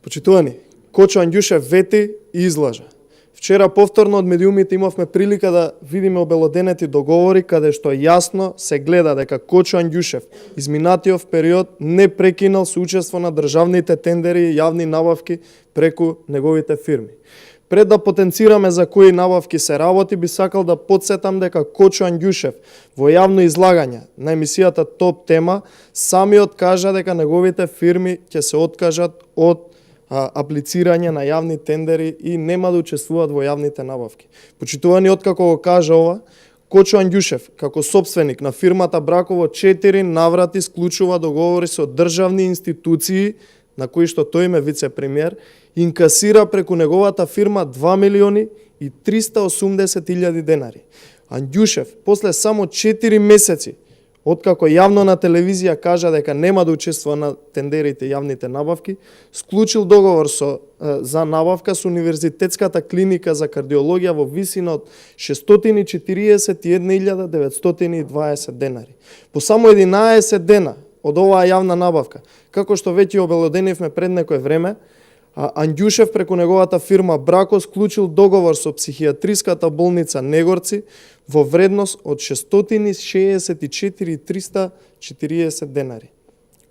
Почитувани, Кочо Андјушев вети и излажа. Вчера повторно од медиумите имавме прилика да видиме обелоденети договори каде што јасно се гледа дека Кочо Андјушев изминатиот период не прекинал соучество на државните тендери и јавни набавки преку неговите фирми. Пред да потенцираме за кои набавки се работи, би сакал да подсетам дека Кочо Андјушев во јавно излагање на емисијата Топ тема самиот кажа дека неговите фирми ќе се откажат од аплицирање на јавни тендери и нема да учествуваат во јавните набавки. Почитувани, откако го кажа ова, Кочо Андјушев, како собственик на фирмата Браково, 4 наврати склучува договори со државни институции, на кои што тој им е вице-премиер, инкасира преку неговата фирма 2 милиони и 380.000 денари. Андјушев, после само 4 месеци, откако јавно на телевизија кажа дека нема да учествува на тендерите јавните набавки, склучил договор за набавка со Универзитетската клиника за кардиологија во висина од 641.920 денари. По само 11 дена од оваа јавна набавка, како што веќе обелоденивме пред некој време, Андјушев преку неговата фирма Брако склучил договор со психијатриската болница Негорци во вредност од 664.340 денари.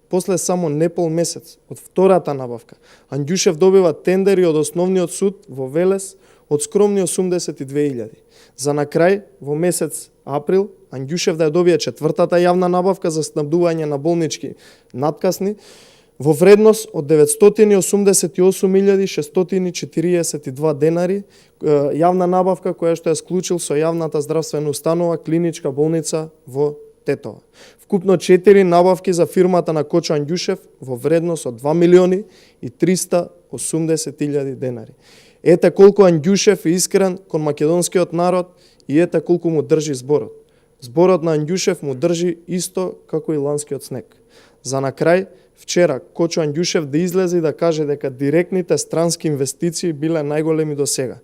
После само непол месец од втората набавка, Андјушев добива тендери од Основниот суд во Велес од скромни 82.000. За на крај, во месец април, Андјушев да ја добие четвртата јавна набавка за снабдување на болнички надкасни во вредност од 988.642 денари, јавна набавка која што ја склучил со јавната здравствена установа Клиничка болница во Тетово. Вкупно 4 набавки за фирмата на Кочо Андјушев во вредност од 2 милиони и 380.000 денари. Ете колку Андјушев е искрен кон македонскиот народ и ете колку му држи зборот. Зборот на Андјушев му држи исто како и ланскиот снег. За на крај, вчера Кочо Андјушев да излезе и да каже дека директните странски инвестиции биле најголеми до сега.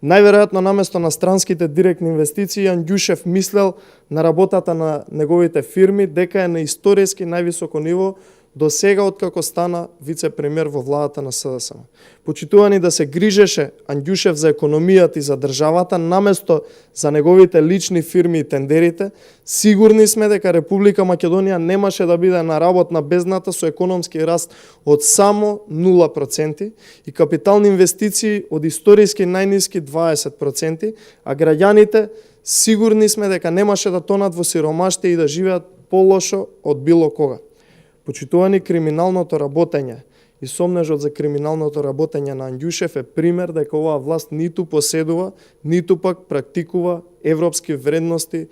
Најверојатно наместо на странските директни инвестиции, Андјушев мислел на работата на неговите фирми дека е на историски највисоко ниво до сега откако стана вице-премиер во владата на СДСМ. Почитувани, да се грижеше Андјушев за економијата и за државата наместо за неговите лични фирми и тендерите, сигурни сме дека Република Македонија немаше да биде на работна бездната со економски раст од само 0% и капитални инвестиции од историски најниски 20%, а граѓаните сигурни сме дека немаше да тонат во сиромаштие и да живеат полошо од било кога. Почитувани, криминалното работење и сомнежот за криминалното работење на Андјушев е пример дека оваа власт ниту поседува, ниту пак практикува европски вредности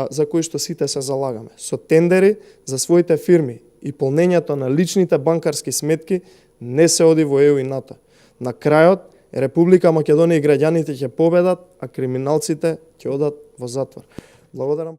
за кои што сите се залагаме. Со тендери за своите фирми и полнењето на личните банкарски сметки не се оди во ЕУ и НАТО. На крајот, Република Македонија и граѓаните ќе победат, а криминалците ќе одат во затвор. Благодарам.